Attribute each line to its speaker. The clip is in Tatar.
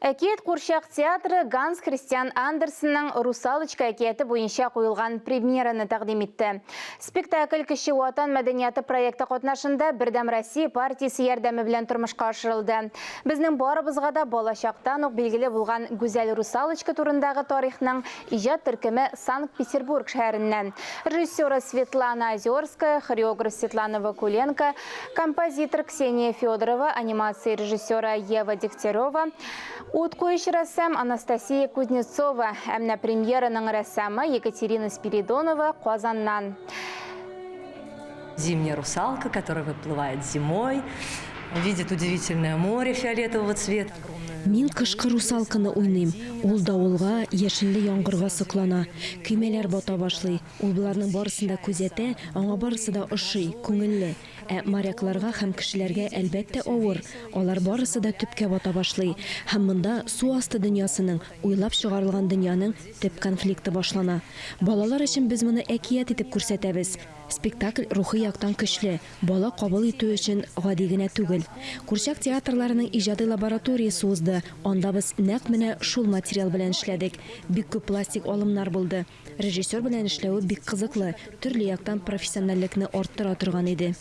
Speaker 1: Әкият курчак театры Ганс Христиан Андерсенның Русалочка әкияте буенча куелган премьераны тәкъдим итте. Спектакль Кече Ватан мәдәнияты проекты катнашында Бердәм Россия партиясе ярдәме белән тормышка ашырылды. Безнең барыбызга да балачактан ук билгеле булган гүзәл Русалочка турындагы тарихның иҗат төркеме Санкт-Петербург шәһәреннән. Режиссеры Светлана Озерская, хореограф Светлана Вакуленко, Композитор Ксения Федорова, анимация режиссеры Ева Дегтярева, ут куючы рәссам Анастасия Кузнецова, ә менә премьераның рәссамы Екатерина Спиридонова Казаннан.
Speaker 2: Зимняя русалка, которая выплывает зимой, видит удивительное море фиолетового цвета.
Speaker 3: Мин кышкы русалканы уйныйм. Ул давылга, яшенле яңгырга соклана. Көймәләр бата башлый. Ул боларның барысын да күзәтә, аңа барысы да ошый, күңелле. Ә морякларга һәм кешеләргә, әлбәттә, авыр. Алар барысы да төпкә бата башлый. Һәм монда су асты дөньясының, уйлап чыгарылган дөньяның төп конфликты башлана. Балалар өчен без моны әкият итеп күрсәтәбез. Спектакль рухи яктан көчле, бала кабул итү өчен гади генә түгел. Курчак театрларының иҗади лабораториясе узды, анда без нәкъ менә шул материал белән эшләдек. Бик күп пластик алымнар булды. Режиссер белән эшләве бик кызыклы, төрле яктан профессиональлекне арттыра торган иде.